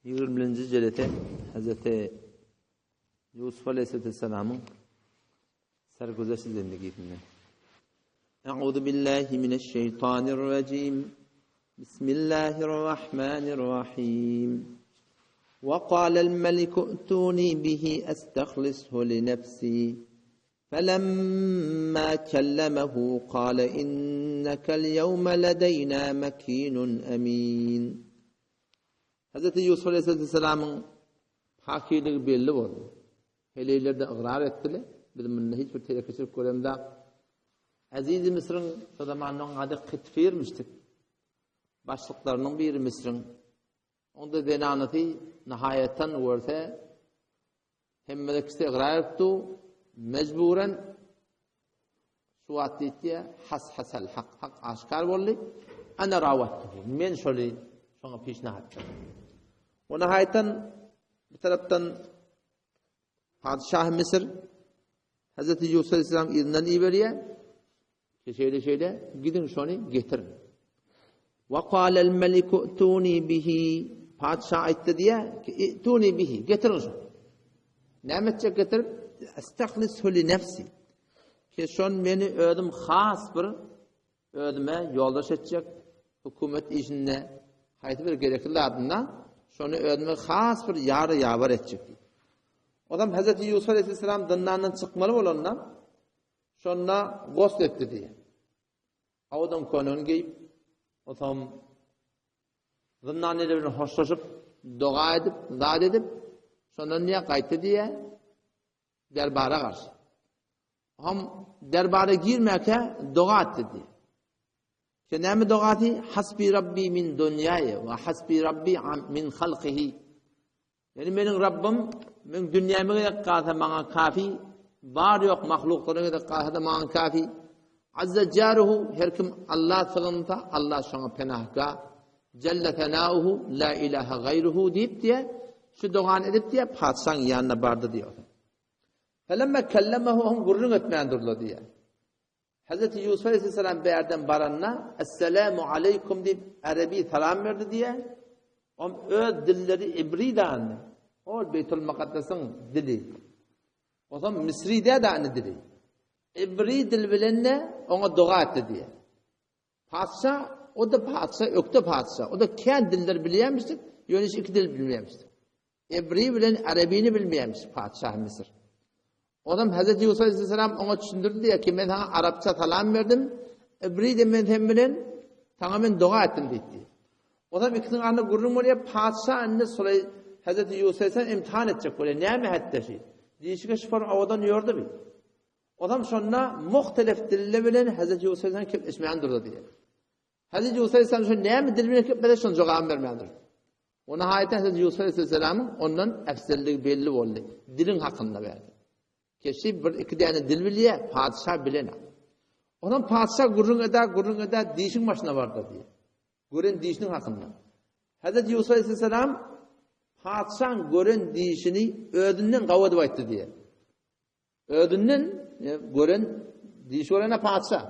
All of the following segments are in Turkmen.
21-nji jelese Hazreti Ýusuf aleyhisselamyň sergüzeşt zindigisinden. Euzu billahi mineşşeýtanirrajim. Bismillahirrahmanirrahim. Ve kâlel meliku i'tûnî bihi estahlishu li nefsî. Felemma kellemehu kâle innekel yevme ledeynâ mekînun emîn. Hazreti Ýusuf aleyhisselamyň pakiligi belli boldy. Heleýler-de ygrar etdiler. Biz munda hiç bir telekeçilik göremzok. Azizi Misriň şo zamanda onuň ady Kytfirmişdik. Başlyklarynyň biri Misriň. Onda zenanasy nahaýatdan görse Hemmede kişi ygrar edipdi, mejburen şu wagt diýdi, has hasal hak, hak aşkar boldy. Ana rawattuhu. Men şoly şoňa pişnahat etdim. O nahaýatan bir tarapdan Padişah Mısır Hazreti Yusuf Aleyhisselam yzyndan iberýär. Şeýle şeýle gidiň şony getiriň. Wa qalal maliku tuni bihi Patyşa aýtdy diýä, tuni bihi getiriň şony. Näme etjek getirip? Estahlisu li nefsi. Ki şon meni özüm has bir özüme ýoldaş etjek hökümet işinde haýsy bir gerekli zadynda şony özüme has bir ýar ýabar etjek diýip. Odam Hazreti Ýusuf aleyhisselam zyndandan çykmaly bolanda Şonda gosl etdi diýýär. Owadan köýnegini geýip, otam zyndan eli bilen hoşlaşyp, doga edip, zat edip, şondan diýýär, gaýtdy diýýär, derbara garşy. Ham derbara girmäkä doga etdi diýýär. Şe näme dogasy? Hasbi Rabbi min dunýaýe we hasbi Rabbi min halkyhi. Ýagny meniň Rabbym meň dünýäme gerek galsa maňa kafi, bar ýok mahluklara gerek galsa-da maňa kafi. Azza jaruhu her kim Alla sygynsa, Alla şoňa penahga. Jelle senauhu la ilaha gaýruhu diýip diýe, şu dogany edip diýe, patyşaň ýanyna bardy diýýär. Felemme kellemehu oň gürrüň etmän durlar diýýär. Hazreti Ýusuf aleyhisselam bärden baranda Esselamu aleýkum diýip erebi salam berdi diýýär. Om öz dilleri ibri dany. Ol Beýtul Mukaddesyň dili. Otam Misri däde dili. Ibri dil bilen de oňa doga etdi diýýär. Patyşa, o-da patyşa, ökde patyşa. O-da kän diller bilýärmişdik, ýöne hiç iki dil bilmeýärmişdik. Ebri bilen arebini bilmeýärmiş patyşah Müsür. Onam Hazreti Ýusuf aleyhisselam oňa düşündirdi diýýär ki, men saňa arapça salam berdim, ebri de men sen bilen saňa men doga etdim diýdi. Onam ikisiniň arasynda gürrüň bolýar, patyşa indi Sulaý Hazreti Ýusuf aleyhisselam imtihan etjek bolýar. Näme hetde şi? Diýişige şifon owadan ýördi bi. Onam şonda muhtelif dille bilen Hazreti Ýusuf aleyhisselam kepleşmän durdy diýýär. Hazreti Ýusuf aleyhisselam şo näme dil bilen keplese şoň jogabyny bermän durdy. O nihaýetde Hazreti Ýusuf aleyhisselamyň ondan efzelligi belli boldy. Diliň hakynda berdi. Keşi bir iki däne dil bilýär, patyşa bilenok. Onam patyşa gürrüň eder, gürrüň eder, dişiň başyna bardy diýýär. Gören dişiniň hakynda. Hazreti Ýusuf aleyhisselam patyşaň gören dişini özünden gawy edip aýtdy diýýär. Özünden gören diş görene patyşa.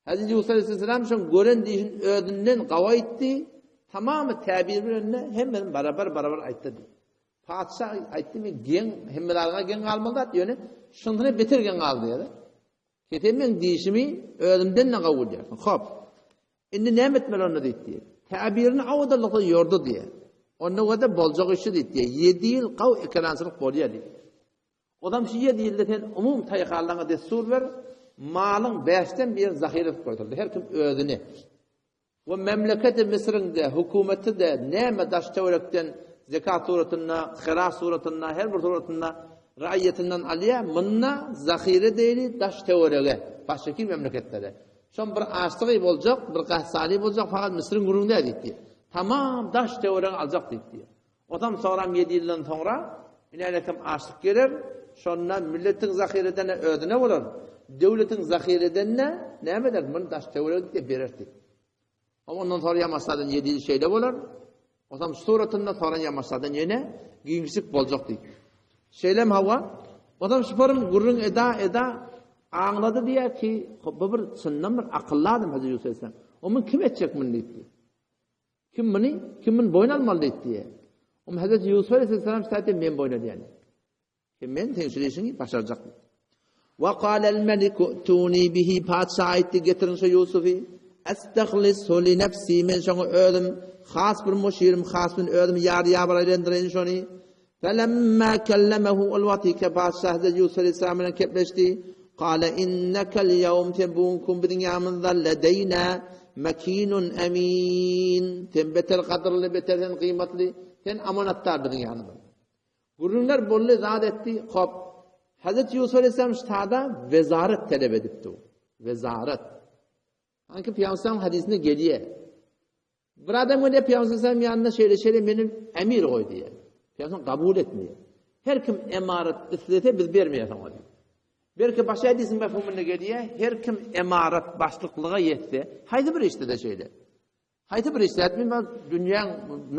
Hazreti Ýusuf aleyhisselam şoň gören dişini özünden gawy aýtdy. Tamamy täbir bilen hemmesini barabar barabar aýtdy. Patyşa aýtdy men geň hemme zadyňa geň galmaly zat ýöne şunsyna beter geň galdy diýdi. Kese men dişimi özümden de gawy diýýär. Hop. Indi näme etmeli onda diýdi. Täbirini awadalykda ýordy diýýär. Onda göde boljak işi diýdi. 7 ýyl gaw ekerançylyk bolýar diýdi. Odam şu ýedi ýylda sen umum taýharlaňa dessur ber, malyň bäşden birini zahyra edip goýdurdy. Her kim özüne. We memleketi Misriň-de, hökümeti-de näme daş-töwerekden zekat suratynda, hyraç suratynda, her bir suratynda raýatyndan alýar, munda zahyra deýli daş-töwerege, başgaky memleketlere. Şon bir açlygy boljak, bir gahtsany boljak, fakat Misriň gürrüňi däl diýdi. Tamam daş-töweregi aljak diýdi. Otam soňram ýedi ýyldan soňra inänekem açlyk geler, şonda milletiň zahyr edeni özüne bolar, döwletiň zahyr edenine näme eder, muny daş-töwerege diýip berer diýip. Ondan soňra ýamaşlardan ýedi ýyl şeýle bolar, otam suratynda soňra ýamaşlardan ýene giňişlik boljak diýip. Şeýlem hawa, otam şuparym gürrüň eda-eda aňlady diýýär ki, bu bir çyndan bir akylly adam Hajy Ýusuf Aleyhisselam. O muny kim etjek muny diýip. Kim muny, kim muny boýun almaly diýdi diýýär. Oňa Hazreti Ýusuf aleyhisselam şaýat men boýun edýän. Ki men seň şu işiňi başarjak. Wa qalal meliku tuni bihi patyşa aýtdy getiriň şu Ýusuby. Estahlisu li nefsi men şoňa özüm has bir muşirim has men özüm ýar ýabar aýlandyraýyn şony. Felemma kellemehu ol wagtyka patyşa Hazreti Ýusuf aleyhisselam bilen kepleşdi. Kale innekel ýewm sen bu gün biziň ýanymyzda ledeýna mekinun emin. Sen beter gadyrly beter sen gyýmatly sen amanatdar biziň ýanymyzda. Gürrüňler boldy, zat etdi, hop. Hazreti Ýusuf aleyhisselam ştada wezaret talep edipdi. Wezaret. Hanki Pygamberimiz hadysynda gelýär. Bir adam gelýär Pygamber sallallahu ýanyna şeýle şeýle meni emir goý diýýär. Pygamber kabul etmeýär. Her kim emarat islese biz bermeýäris oňa diýýär. Belki başga hadisyň mefhumynda gelýär, her kim emarat başlyklyga ýetse, haýsy bir işde-de şeýle. Haýsy bir işde men dünýäň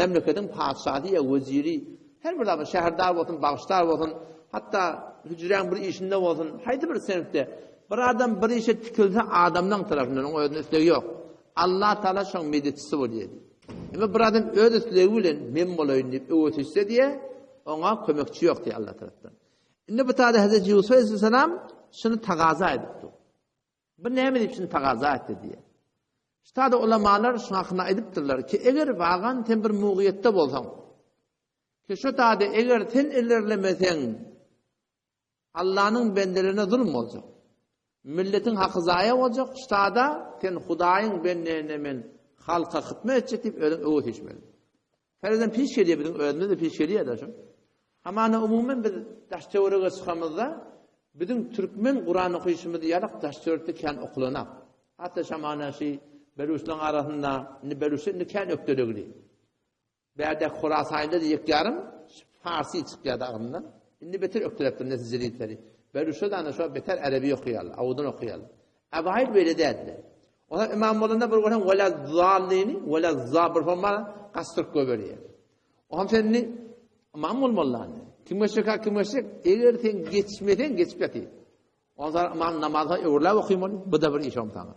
memleketiň patyşasy ýa weziri, her bir adam şäherdar bolsun, bagşdar bolsun, hatda hüjräň bir işinde bolsun, haýsy bir senfde bir adam bir işe tikilse adamlaň tarapyndan onuň özüne islegi ýok. Allah Taala şoň medetçisi bolýar diýip. Emma bir adam öz islegi bilen men bolaýyn diýip öwetişse diýe, oňa kömekçi ýok diýe Allah tarapdan. Indi bu taýda Hazreti Ýusuf aleyhisselam şuny tagaza edipdi. Bu näme diýip şuny tagaza etdi diýe. Şu taýda ulamalar şu hakynda aýdypdyrlar ki, eger wagan sen bir mugyýetde bolsaň, ki şu taýda eger sen ilerlemeseň, Allanyň bendelerine zulum boljak. Milletiň haky zaýa boljak, ştada sen Hudaýyň bendelerine men halka hytmet etjek diýip özüň öwüt içmeli. Ferzen piş gelýär biziň özümiz de piş gelýär-de şu. Hamana umuman biz daş töwerege çykamyzda biziň türkmen Kuran okyşymyz ýalak daş töwerekde kän okulanak. Hatda şamana şi beluşlaryň arasynda indi beluşlar indi kän ökdelegli. Bärde Horasanda diýek ýarym farsi çykýardy agzyndan. Indi beter ökdeläpdir nesl-jeditleri. Beluşa da ana şo beter erebi okaýarlar, awudan okaýarlar. Ewaýyl beýle däldi. Olar imam bolanda bir görseň wela zallini, wela za bir forma gaçdyryp goýberýär. Oňam sen indi imam bolmaly indi. Kim geçjek, kim geçjek? Eger sen geçmeseň geçip ýatyr. Ondan imam namaza öwrüläp okymaly, bu da bir iş oň saňa.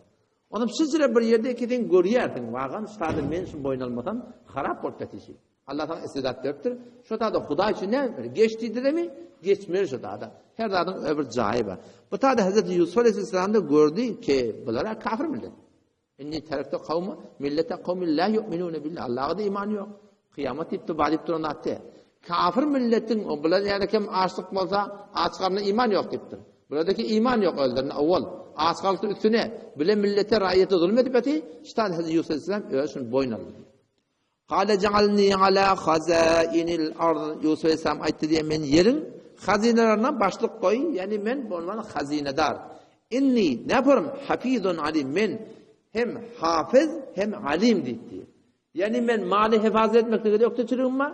Onam şijire bir ýerde ki sen görýärsiň, wagan ştada men şu boýun almasam, harap bolup ýatyşy. Allah saňa istidat beripdir. Şo tada Hudaý üçin näme etmeli? Geç diýdiremi? Geçmeli şo tada. Her zadyň öz bir jaýy bar. Bu tada Hazreti Ýusuf aleyhisselam da gördi ki, bular kafir millet. Inni terektu kawma millete kawmin la yu'minune billah. Allaha da iman ýok. Kyýamat diýip bar diýip duran zat däl. Kafir milletiň o bular ýaly kim açlyk bolsa, aç garna iman ýok diýipdir. Bulardaki iman ýok özlerinde owal. Aç galsa üstüne bile millete raýata zulum edip ýaty, ştan Hazreti Ýusuf aleyhisselam öz şunu boýun aldy. Kale ja'alni ala hazainil ard. Ýusuf aleyhisselam aýtdy diýe men ýeriň hazynalaryndan başlyk goý, ýagny men bolmaly hazynadar. Inni näparym hafizun alim men hem hafiz hem alim diýdi. Ýagny men maly hefazat etmeklige ökdeçiligim bar.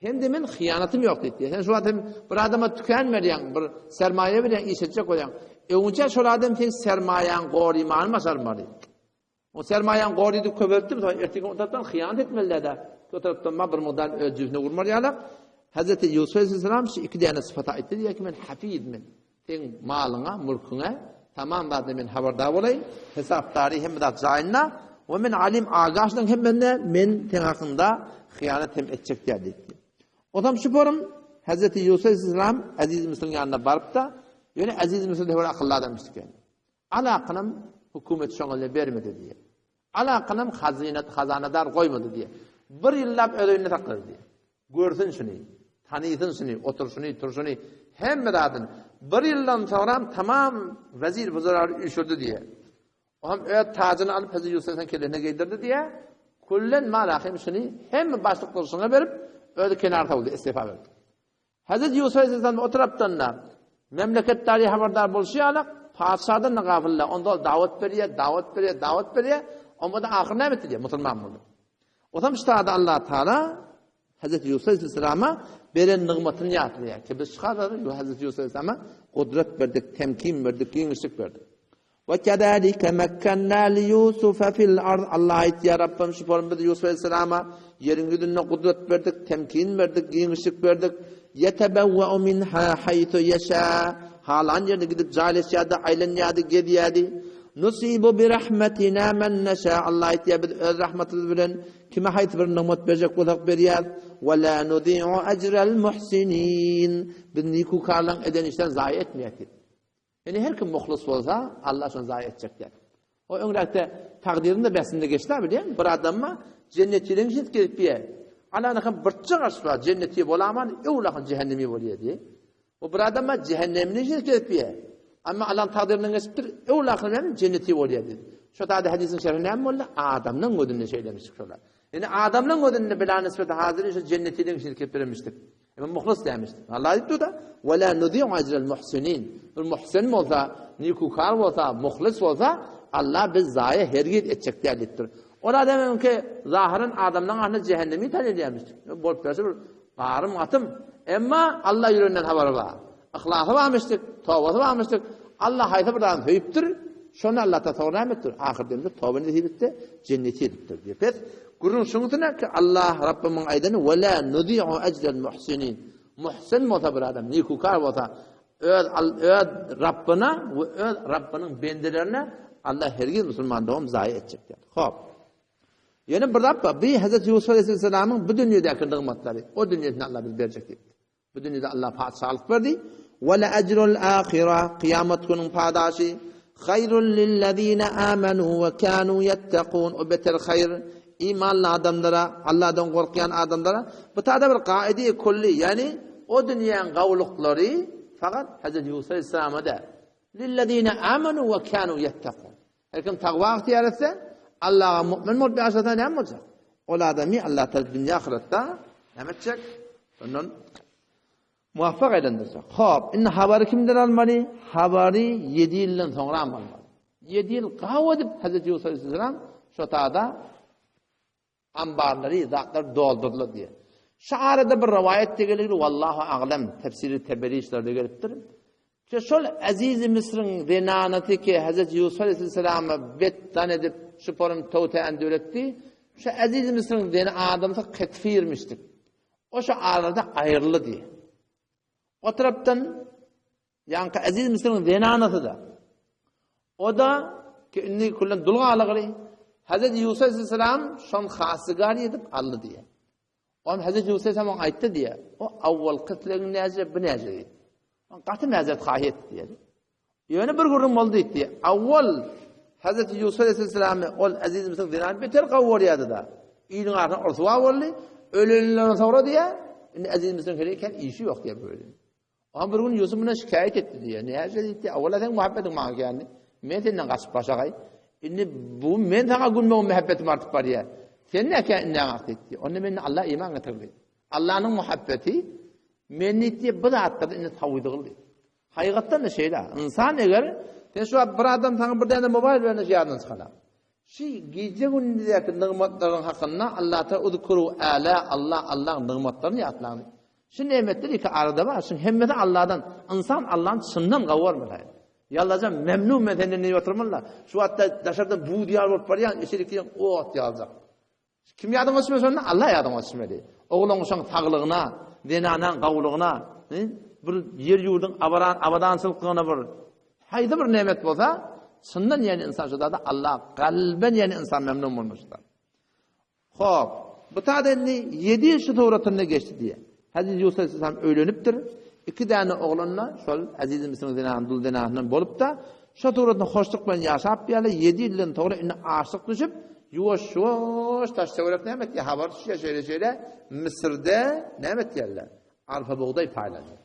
Hem-de men hyýanatym ýok diýdi. Sen şu wagt hem bir adama tükän berýäň, bir sermaýa berýäň, iş etjek bolýaň. Öňünçä şol adam seň sermaýaň gorymany başarmaly. O sermaýaň gory diýip köpeltdim, soň erteki o tarapdan hyýanat etmeli-dä. O tarapdan ma bir mugdar öz jübüsine urmaly ýalak. Hazreti Ýusuf aleyhisselam şu iki däne sypaty aýtdy diýýär ki, men hafiz men. Seň malyňa, mülküňe tamam zatda men habardar bolaýyn. Hesapdary hemme zat jaýynda. We men alim agaşlyň hemmende men seň hakyňda hyýanat hem etjek däl diýdi. Onam şu forum Hazreti Ýusuf aleyhisselam Aziz Müsüriň ýanyna barypda, ýöne Aziz Müsür de bir akylly adam eken. Alakynam hökümet şoňa le bermedi diýýär. Alakynam hazyna hazanadar goýmady diýýär. Bir ýyllap öz öýünde saklady diýýär. Görsün şuny, tanysyn şuny, oturşyny, turşuny, hemme zadyny. Bir ýyldan soňram tamam wezir wuzarary üýşürdi diýýär. O hem öz tajyny alyp Hezreti Ýusubyň kellesine geýdirdi diýýär. Küllen malahym şuny hemme başlyklary şuňa berip, özi kenar sowdy, istifa berdi. Hezreti Ýusuf aleyhisselam o tarapdan-da memleketdary habardar bolşy ýaly, patyşadan-da gafyl-da, onda ol dawat berýär, dawat berýär, dawat berýär, onda-da ahyr näme etdi diýýär, musulman boldy. Otam şu taýda Allah Taala Hezreti Ýusuf aleyhisselama beren nygmatyny ýatlaýar ki, biz şuhada Hezreti Ýusuf aleyhisselama gudrat berdik, temkin berdik, giňişlik berdik. We kezalike mekkenna li Ýusufa fil ard Allah aýtýar, Rabbym şu form biz Ýusuf aleyhisselama ýeriň ýüzünde gudrat berdik, temkin berdik, giňişlik berdik. Ýetebewwe'u minha haýsu ýeşa Halan ýerine gidip jaýlaşýardy, aýlanýardy, gezýärdi. Nusibu bi rahmetina men neşa Allah aýtýar, biz öz rahmatymyz bilen kime haýsy bir nygmat berjek bolsak berýäris. Ve la nudi'u ecrel muhsinin. Biz nikukarlaryň eden işlerini zaýa etmeýäris diýip. Ýöne her kim muhlis bolsa, Allah şony zaýa etjek däl. O öňräkde takdyryň da bäsinde geçdi bilýän, bir adama jennetçiligiň şit gelip diýe. Alanyň birçe garşy bar, jenneti bolaman, öwlahyn cehennemi bolýar diýe. O bir adama cehennemini şit gelip diýe. Amma Allah'ın takdyrynyň geçipdir, öwlahyn hem jenneti bolýar diýdi. Şo taýda hadisin şerhi näme boldy? Adamnyň gözünde şeýlemiş şolar. Ýani adamnyň gözünde bila nisbet hazir şu jennetiligiň şit gelip bermişdik. Emma muhlis dämişdi. Allah aýdypdy-da, "Ve la nudi'u ecrel muhsinin." Bir muhsin bolsa, nikukar bolsa, muhlis bolsa, Allah biz zaýa hergiz etjek däl diýipdir. Ol adam öňki zahyran adamlaryň arasynda cehennemi tanalýarmyş. Bolup berse bir garym gatym. Emma Allah ýüreginden habary bar. Yhlasy barmyşdyk, tobasy barmyşdyk. Allah haýsy bir zady söýüpdir, şony Allah ta soňra näme etdir? Ahyr demde toba nesip etdi, jenneti edipdir diýip. Pes gürrüň şuňusyna ki Allah Rabbimiň aýdany we la nudi'u ecrel muhsinin. Muhsin bolsa bir adam, nikukar bolsa, öz öz Rabbina we öz Rabbynyň bendelerine Allah hergiz musulman dogum zaýa etjek däl. Hop. Ýene bir zat bar. Bi Hazreti Ýusuf aleyhisselamyň bu dünýedäki nygmatlary, o dünýesini Allah biz berjek diýipdir. Bu dünýede Allah patyşalyk berdi. Ve le ecrul ahire kıyamet günüň padaşy haýrul lillezine amenu ve kanu yettekun o beter haýr imanly adamlara Allahdan gorkýan adamlara bu tada bir kaide kulli ýani o dünýäň gawluklary fakat Hazreti Yusuf Aleyhisselama da lillezine amenu ve kanu yettekun Her kim takwa ygtyýar etse, Allaha mu'min bolup ýaşasa näme boljak? Ol adamy Allah Taala dünýä ahyretde näme etjek? Ondan muvaffak eýlendirjek. Hop, indi habary kimden almaly? Habary 7 ýyldan soňra almaly. 7 ýyl gaw edip Hazreti Ýusuf aleyhisselam şo tada Ambarlary, zatlar dolduryldy diýýär. Şu arada bir rowaýat de gelipdir, wallahu aglam, tefsiri Teberi işlerde gelipdir. Ki şol Aziz Misriň zenanasy ki Hazreti Ýusuf aleyhissalama betdan edip şu porun towtäni döretdi. Şu Aziz Misriň zeni adamsy Ketfirmişdik. O şu arada aýryldy diýýär. O tarapdan Ýaňky Eziz Müsüriň zenanasy-da. O-da ki indi küllen dul galygyry. Hazreti Ýusuf aleyhisselam şon hasygar edip aldy diýe. On Hazreti Ýusuf aleyhisselam oňa aýtdy diýe. O awwalky islegiň näce, bu näce diýdi. On gaty mäzeret haýy etdi diýe. Ýöne bir gürrüň boldy diýdi. Awwal Hazreti Ýusuf aleyhisselamy ol Eziz Müsüriň zenany beter gawy bolýardy-da. Iliň arasynda ryswa boldy. Ölenlerden soňra diýe, indi Eziz Müsüriň heleý işi ýok diýe böyle. Oňa bir gün Ýusup mundan şikaýat etdi diýýär. Näce diýdi? Awala seň muhabbetiň maňa geldi. Men senden gaçyp başagaý. Indi bu men saňa gülmegim muhabbetim artyp barýar. Sen näkä indi aňak diýdi. Onda mende Allah iman getirdi. Allahnyň muhabbeti men diýdi bu zatlarda indi tawid kyldy. Hakykatdan da şeýle. Insan eger sen şu bir adam saňa bir däne mobil berende ýadyňdan çykana. Şu gije-gündüzdäki nygmatlaryň hakynda Allatagala Uzkuru älä Allah Allaň nygmatlaryny ýatlaň diýdi. Şu nemetler iki arada bar, şuň hemmesi Alladan. Ynsan Allany çyndan gawarmaly. Ýallajan memnun men senden diýip oturmaly. Şu wagtda daşardan buz ýaly bolup barýan, içerik diýen ot ýaljak. Kim ýadyňa düşmeli şonda? Allah ýadyňa düşmeli. Oglan-uşaň saglygyna, zenanaň gawulygyna, bir ýer-ýurduň abaran abadançylyklygyna bir haýsy bir nemet bolsa, çyndan ýani ynsan şu zada Allah galben ýani ynsan memnun bolmuşdyr. Hop, bu tada indi 7 ýyl şu suratynda geçdi diýe. Hazreti Ýusuf aleyhisselam öýlenipdir. Iki däne oglanyna şol Aziz Misriň zenany dul zenanyndan bolupda, şo suratynda hoşluk bilen ýaşap ýaly 7 ýyldan soňra indi açlyk düşüp, ýuwaş-ýuwaş daş-töwerek näme etýär, habar düşýär şeýle-şeýle Müsürde näme etýärler? Arpa bugdaý paýlanýar.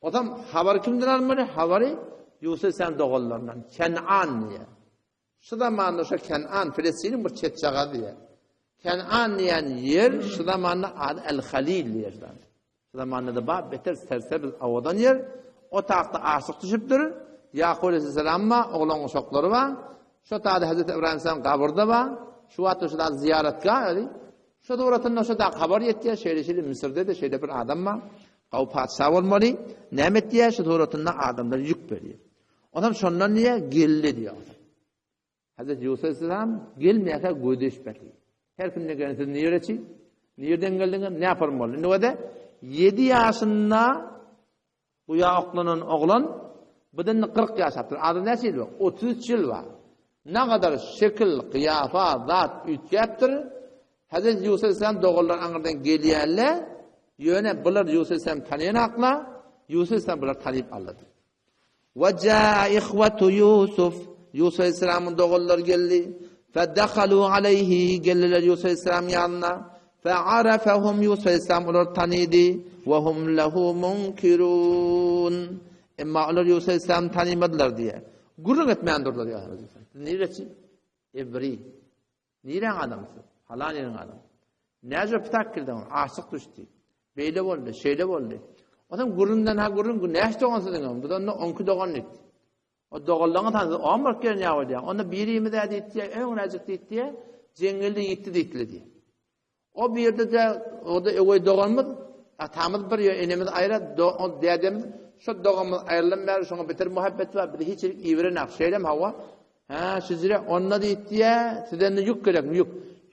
Otam habary kimden almaly? Habary Ýusuf aleyhisselam doganlaryndan. Kenan diýýär. Şu zamanda şo Kenan, Filistiniň bir çetjagazy diýýär. Kenan diýen ýer şu zamanda ady El-Halil diýýär. Şu zamanda-da bar, beter sersebz owadan ýer. O takda açlyk düşüpdir. Ýakup aleyhisselam bar, oglan uşaklary bar. Şo taýda Hazreti Ibrahim aleyhisselam gabyrda bar. Şu wagtda şu zat zyýaratgah özi. Şo suratynda şo da habar ýetýär, şeýle-şeýle Müsürde-de şeýle bir adam bar. Gawy patyşa bolmaly. Näme etýär? Şu suratynda adamlara ýük berýär. Onam şondan diýýär, geldi diýýär. Hazreti Ýusuf aleyhisselam gelmeýärkä gözi eşitmedi. Her kimden gelen siz nireçi? Nireden geldiňiz? Ne yaparym boldy? Indi öde 7 ýaşynda guýa oklanan oglan budan 40 ýaşapdyr. Adam näçe ýyl bar? 33 ýyl bar. Ne kadar şekil, gyýafa, zat üýtgäpdir. Hezreti Ýusup aleyhisselam doganlar aňyrdan gelýärler. Ýöne bular Ýusup aleyhisselam tanaýanaklar, Ýusup aleyhisselam bular tanyp aldy. Ve caa ihwetu Ýusuf Ýusup aleyhisselamyň doganlary geldi. Fedekhalu aleyhi geldiler Ýusup aleyhisselam ýanyna. Fe'arafahum Ýusup aleyhisselam olary tanydy. Ve hum lehu munkirun. Emma olar Ýusup aleyhisselamy tanymadylar diýe. Gürrüň etmän durdular ýa Nireçi? Ebri. Niräň adamsy? Palan ýeriň adamy. Näce pitak girdiň? Açlyk düşdi. Beýle boldy, şeýle boldy. Onsoň gürrüňden ha gürrüň, näçe dogan siziň? Biz onda 12 dogan diýdi. O doganlaryň sany on bolup gelin ýa bolýar. Onda birimiz-ä diýdi, öňräjik diýdi, jeňňelde ýitdi diýdi diýdi. O bir ýerde-de, o-da öweý doganymyz, atamyz bir, ýöne enemiz aýra, ol dädemiz, şo doganymyz aýrylan bäri şoňa beter muhabbeti bar, bizi hiç ýerik iberenak, şeýlemi hawa? Hä, şüjre, onda diýipdi-ä, size indi ýük gerekmi, ýük?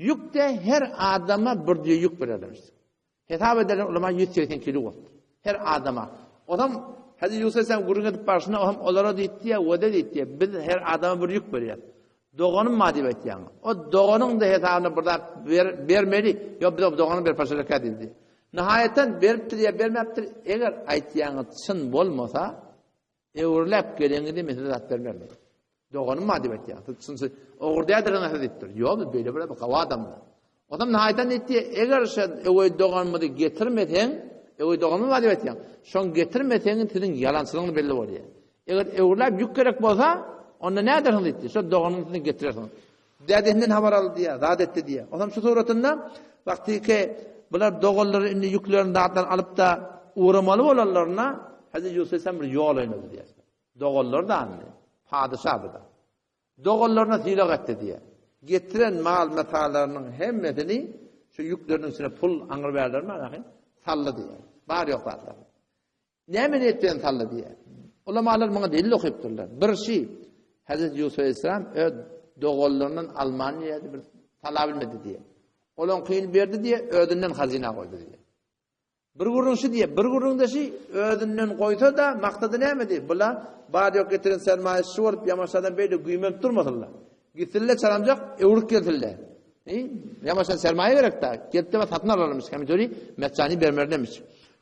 Ýük-de her adama bir düýe ýük bererlermiş. Hesap ederler ulama 180 kilo bolupdyr. Her adama. Onam Hezreti Ýusup aleyhisselam gürrüň edip barşyna ohm olara diýipdi-ä, wede diýipdi, biz her adama bir ýük berýäs. Doganym bar diýip aýtýaň. O doganyň-da hesabyna bir zat ber, bermeli. Ýok, biz o dogany berip başaraka diýdi. Nihaýatdan beripdir ýa bermäpdir, eger aýtýaňyz çyn bolmasa, öwrüläp geleňizde men size zat bermerin. Doganym bar diýip aýtýaň. Siz çyn ogry däldirsiňiz siz diýipdir. Ýok, biz beýle bir gawy adamlar. Onam nihaýatdan diýdi, eger şo öweý doganymyzy getirmeseň, öweý doganymyz bar diýip aýtýaň. Şoň getirmeseň siziň ýalançylygyňyz belli bolýar. Eger öwrüläp ýük gerek bolsa, onda nädersiň diýdi. Şo doganyňyzy getirersiň. Dädesinden habar aldy diýýär, zat etdi diýýär. Onam şu suratynda wagtyky bular doganlary indi ýüklerini zatlaryny alyp-da ugramaly bolanlarynda Hezreti Ýusup aleyhisselam bir ýol oýnady diýýär. Doganlary da andy. Padyşa bu da. Doganlaryna sylag etdi diýýär. Getiren mal-matalarynyň hemmesini şu ýükleriniň içine pul aňry bärlermi ahyn saldy diýýär. Bar ýok zatlaryny. Näme niýet bilen saldy diýýär. Ulamalar muňa delil okypdyrlar. Bir şi Hazreti Ýusup aleyhisselam öz doganlaryndan alman diýýär, bir sala bilmedi diýýär. Olaňkyny berdi diýýär, özünden hazyna goýdy diýýär. Bir gürrüň şi diýýär, bir gürrüňde şi özünden goýsa-da maksady nämedi? Bula bar ýok getiren sermaýasy şu bolup ýamaşadan beýle güýmenip durmasynlar. Gitsinler çalamjak, öwrüp gelsinler. Eý, ýamaşa sermaýa gerek-dä. Gelip-de satyn alarmyş, kommentariý meçjany bermerlemiş.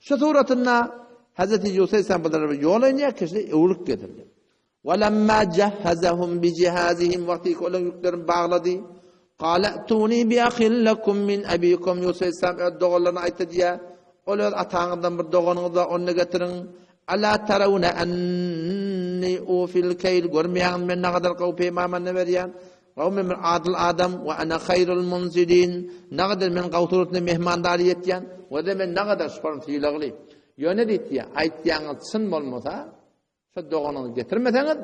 Şu suratynda Hazreti Ýusup aleyhisselam bulara bir ýol oýnaýar, kişi öwrüp getirdi. Walamma jahhazahum bi jihazihim wagty olaryň ýüklerini baglady. Qala tuni bi akhin lakum min abikum Ýusup aleyhisselam öz doganlaryna aýtdy diýär. Ol öz ataňyzdan bir doganyňyz bar, ony getiriň. Ala tarawna anni ufil keyl görmeýäňiz men nagadar gowy peýmamany berýän. Gowy men bir adyl adam we ana haýrul munzilin. Nagadar men gowy suratynda mehmandary ýetýän we-de men nagadar şuparym sylagly. Ýöne diýdi, aýtýaňyz çyn bolmasa, şo doganyňyzy getirmeseňiz,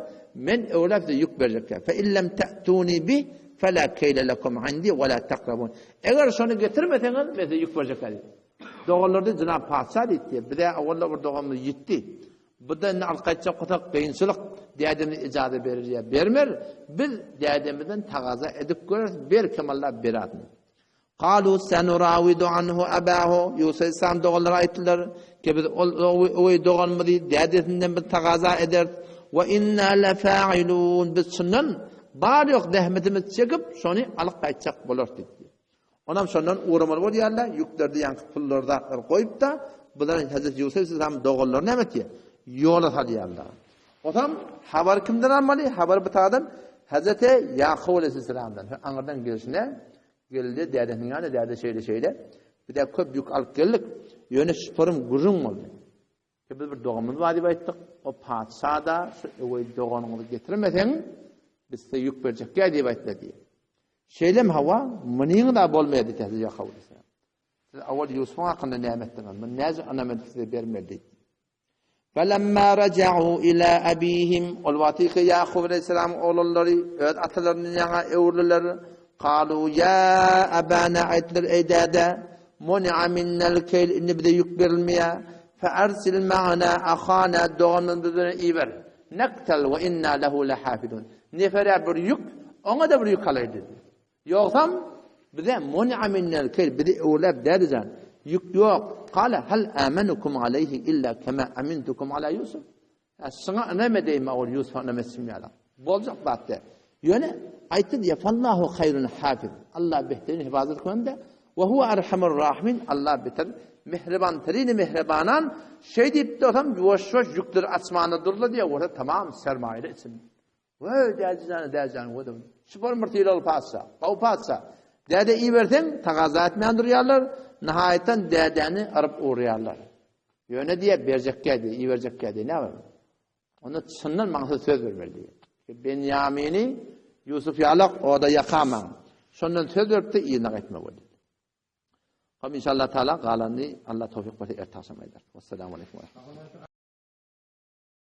men öwläp size ýük berjek. Fe illem ta'tuni bi fela keyle lekum indi we la taqrabun. Eger şony getirmeseňiz, men size ýük berjek diýdi. Doganlar diýdi, jenap patyşa diýdi, bize owalda bir doganymyz ýitdi. Bu-da indi alyp gaýtjak bolsak kynçylyk. Dädemiz ijaza berer ýa bermer. Biz dädemizden tagaza edip göreris, belkem Allah berer. Kalu senurawidu anhu abahu. Ýusup aleyhisselam doganlara aýtdylar ki biz ol öweý doganymyzy dädesinden biz tagaza ederis. We inna lefailun. Biz çyndan bar ýok zähmetimizi çekip şony alyp gaýtjak bolarys diýdi. Onam şondan ugramaly bolýarlar, ýüklerde ýaňky pullary zatlary goýup-da, bular Hezreti Ýusup aleyhisselam doganlaryny näme etýär? Ýola salýarlar. Onam habar kimden almaly? Habar bu taýdan Hezreti Ýakup aleyhisselamdan. Aňyrdan gelşine geldi, dädesiniň ýanyna, däde şeýle-şeýle. Biz-de köp ýük alyp geldik. Ýöne şuparym gürrüň boldy. Ki biz bir doganymyz bar diýip aýtdyk. O patyşa-da şu öweý doganyňyzy getirmeseň, biz size ýük berjekgä diýip aýtdy diýip. Şeýlem hawa, munyň-da bolmaýar diýdi Hezreti Ýakup aleyhisselam. Siz awal Ýusubyň hakynda näme etdiňiz? Muny näce ynam edip size bermeli diýdi. Felemma raja'u ila abihim ol wagty ki Ýakup aleyhisselam oglanlary öz atalarynyň ýaňa öwrüliler. Kalu ýa abana aýtdylar eý däde Muni'a minnel keýl indi bize ýük berilmeýär. Fe ersil ma'ana ahana doganymyzy biz bilen iber. Nektel we inna lehu lehafizun. Nefere bir ýük, oňa-da bir ýük alaý diýdi. Ýogsam bize muni'a minnel keýl bizi öwürläp dädejan. Ýük ýok. Kale hal amenukum aleyhi illa kema amintukum ala Ýusuf. Hä, şuňa ynam edeýin-mä ol Ýusufa ynam etşim ýaly. Boljak zat däl. Ýöne aýtdy diýýär, Fallahu haýrun hafiz. Allah behterin hifazat kylanda. Ve huve erhamur rahimin Allah beter mehriban terini mehribanan şeý diýip dursam ýuwaş-ýuwaş ýükleri açmanda durla diýýär, bolsa tamam sermaýeli içinde. Weý dädejany dädejany we Şubar bir sylagly patyşa, gowy patyşa. Däde iberseň tagaza etmän durýarlar, nihaýatdan dädäni yryp urýarlar. Ýöne diýýär, berjekkä diýýär, iberjekkä diýýär, näme? Onda çyndan maňa siz söz bermeli diýýär. Benýamini Ýusup ýalak oda ýakamaň. Şondan söz beripdi, yzyna gaýtmak boldy. Hom inşallah taala galanyny Allah towfik berse erte agşam aýdar. Wassalamu aleýkum.